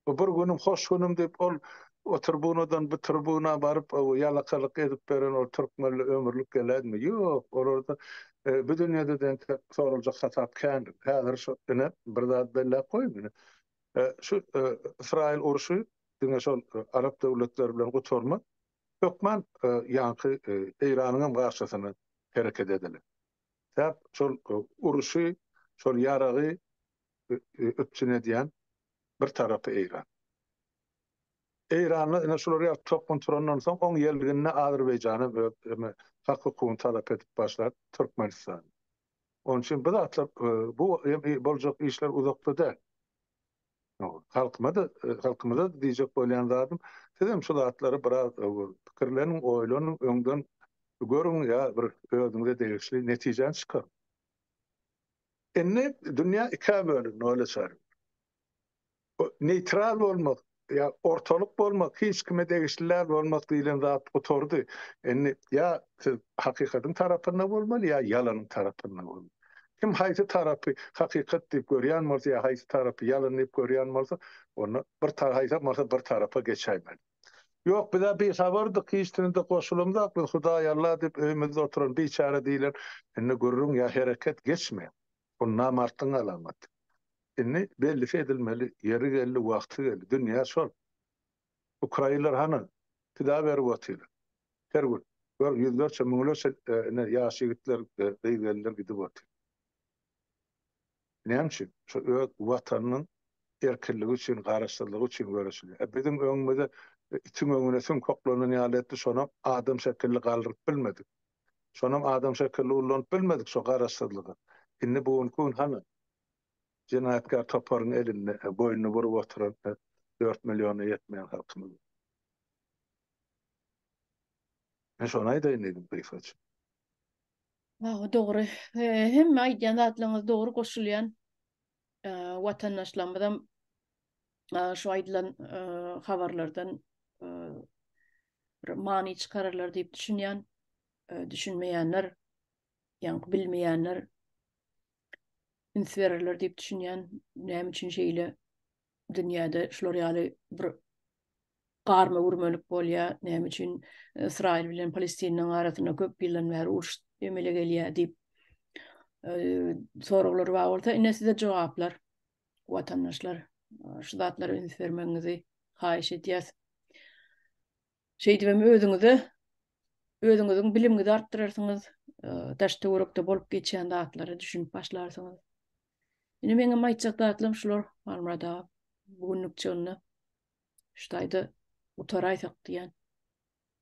Speaker 2: Bu bir günüm hoş günüm diýip ol o tribunadan bu tribuna baryp ýalakalyk edip beren ol türkmenli ömürlik geläýdimi? Ýok, olarda bu dünýede-de entek soraljak hasap kändir. Häzir şu ine bir zat belläp goýuň ine. Şu Ysraýyl urşy diňe şol arap döwletleri bilen gutarmaz. Hökman ýaňky Eýranyň hem garşysyna hereket ediler. Sebäp şol uruşy, şol ýaragy üpjün edýän bir tarapy Eýran. Eýranda ine şular ýaly topgun turandan soň oň ýelginine Azerbaýjan hem öz hak-hukugyny talap edip başlar, Türkmenistan. Onuň üçin bu zatlar bu boljak işler uzakda däl. Halkyma-da, halkymyza-da diýjek bolýan zadym, siz hem şu zatlary biraz pikirleniň, oýlanyň, öňden görüň ýa bir özüňize degişli netijäni çykaryň. Indi dünýä ikä bölündi, öyle çaryň. Neýtral bolmak, ýa ortalyk bolmak, hiç kime degişli däl bolmak diýlen zat gutardy. Indi ýa siz hakykatyň tarapynda bolmaly, ýa ýalanyň tarapynda bolmaly. Kim haýsy tarapy hakykat diýip görýän bolsa ýa haýsy tarapy ýalan diýip görýän bolsa, onda bir haýsam bolsa bir tarapa geçäýmeli. Ýok, biz-ä bihabardyk, hiç sine-de goşulamzok, biz Hudaý Alla diýip öýümizde oturan biçäre diýlen. Indi gürrüň ýa hereket geçmeýär. Bu namartlygyň alamaty. Indi bellisi edilmeli, ýeri geldi, wagty geldi. Dünýä şol. Ukrainler hany, pida berip otyr. Her gün, gör, ýüzlerçe, müňlerçe ine ýaş ýigitler, gyz-gelinler gidip otyr. Näme üçin? Şu öz Watanynyň erkinligi üçin, garaşsyzlygy üçin göreşilýär. E, biziň öňümize itiň öňüne süňk oklanan ýaly etdi, şonam adam şekilli galdyryp bilmedik. Şonam adam şekilli ullanyp bilmedik şo garaşsyzlygy. Indi bu günki gün hany jenaýatkär toparyň elinde boýnuny burup oturan dört milliona ýetmeýän halkymyz. Men şony aýdaýyn diýdim gysgaça.
Speaker 1: Hawa dogry. Hemme aýdýan zatlaryňyz dogry goşulýan. Watandaşlarymyzam şu aýdylan habarlardan bir many çykararlar diýip düşünýän. Düşünmeýänler, ýaňky bilmeýänler üns bererler diýip düşünýän. Näme üçin şeýle dünýäde şular ýaly bir garma gürmelik bolýar, näme üçin Ysraýyl bilen Palestinanyň arasynda köp ýyldan bäri uruş emele gelýär diýip soraglar bar bolsa, ine size jogaplar. Watandaşlar, şu zatlara üns bermegiňizi haýyş edýäs. Şeýdibem özüňize özüňiziň bilimiňizi artdyrarsyňyz, daş-töwerekde bolup geçýän zatlara düşünip başlarsyňyz. Ine meňem aýtjak zatlarym şular, Halmyrat aga. Bu günlükçe onda şu taýda gutaraýsak diýýän.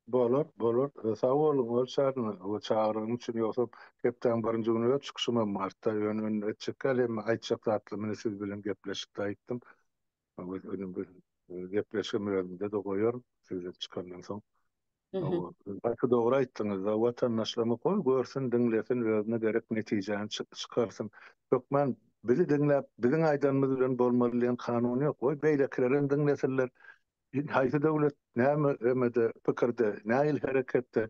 Speaker 2: Bolar, bolar. Sag boluň, Gülşarna, bu çagyrygyň üçin. Ýogsam hepdäň birinji güni öz çykyşymam bardy-da, ýöne indi etjek däl, hemme aýtjak zatlarymy ine siz bilen gepleşikde aýtdym. Gepleşigim özümde-de goýaryn, sizden çykandan soň. Gaty dogry aýtdyňyz. Watandaşlarymyz goý görsün, diňlesin, özüne gerek netijäni çykarsyn. Hökman bizi diňläp, biziň aýdanymyz bilen bolmaly diýen kanun ýok. Goý beýlekilerem diňlesinler. Haýsy döwlet näme emede, pikirde, nähili hereketde,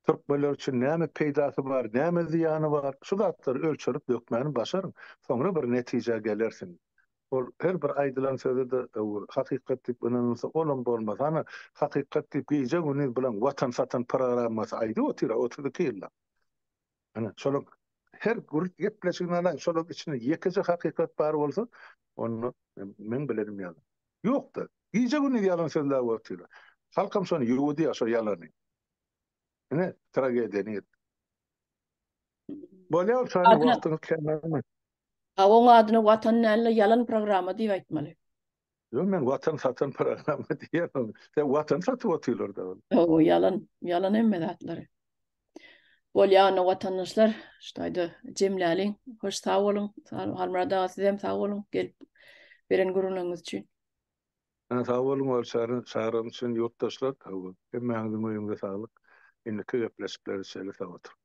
Speaker 2: türkmenler üçin näme peýdasy bar, näme zyýany bar, şu zatlary ölçerip dökmäni başaryň. Soňra bir netijä gelersiň. Ol her bir aýdylan söze-de hakykat diýip ynanylsa, olam bolmaz. Hany, hakykat diýip gije-gündiz bulaň Watan satan programmasy aýdyp otyr-a 32 ýyllap. Hany, şolaň her bir gepleşigini alaý, şolaň içinde ýekeje hakykat bar bolsa, onda meň bilenim ýalan. Ýok-da. Gije-gündiz ýalan sözläp otyrlar. Halkam şony ýuwudýar, şo ýalany. Ine, tragediýa nirde. Bolýar, şony wagtyňyz kän almaýyn.
Speaker 1: A oň adyna watan dälde ýalan programma diýip aýtmaly.
Speaker 2: Ýok men watan satan programma diýemem. Sen watan satyp otyrlar da.
Speaker 1: Hawa ýalan, ýalan hemme zatlary. Bolýa onda watandaşlar, şu taýda jemläliň. Hoş sag boluň. Halmyrat aga sizem sag boluň gelip beren gürrüňleriňiz üçin.
Speaker 2: Sag boluň Gülçäre, çagyrygyň üçin ýurtdaşlar. Hawa, hemmäňiziň öýüňize saglyk. Indiki gepleşiklere çenli sag oturyň.